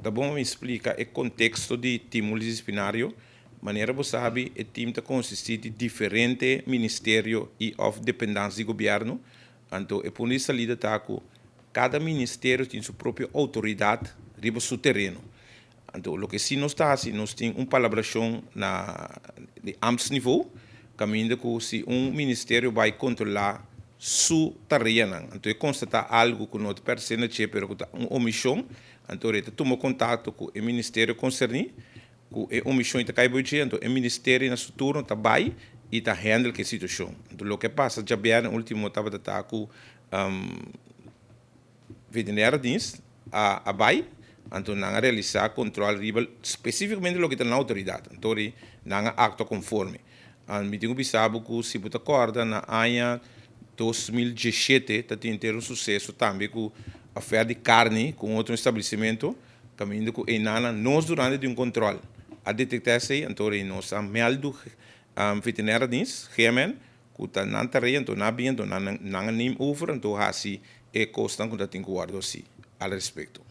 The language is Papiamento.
Ta bon mi splika e konteksto di tim multidisiplinario. Manera bo sabi, e tim ta konsistí di diferente ministerio i òf dependansia di gobièrnu. Anto e punto di salida ta ku kada ministerio tin su propio outoridat riba su tereno. Anto loke si nos ta hasi, nos tin un palabrashon na di ambtsniveau, kaminda ku si un ministerio bai kontrolá su tareanan, anto e konstatá algu ku no ta pertenesé na dje pero ku ta un omishon, anto e ta tuma kontakto ku e ministerio konserní, ku e omishon ta kai bo dje, anto e ministerio na su turno ta bai i ta handle ku e situashon. Anto loke a pasa djabièrnè último tabata ta ku Veterinaire Dienst a bai, anto nan a realisá kontròl riba spesífikamente loke ta nan outoridat. Anto ri nan a aktua konforme. Mi tin ku bisa bo ku si bo ta kòrda na aña 2017 ta tin henter un suseso tambe ku afèr di karni ku un otro establesimentu kaminda ku einan nos durante di un kontròl a detektá esei, anto ri nos a mèldu Veterinaire Dienst, GMN, ku ta nan tarea, anto nan a bin, anto nan a neem over, anto hasi e kosnan ku ta tin ku wòrdu hasi al respekto.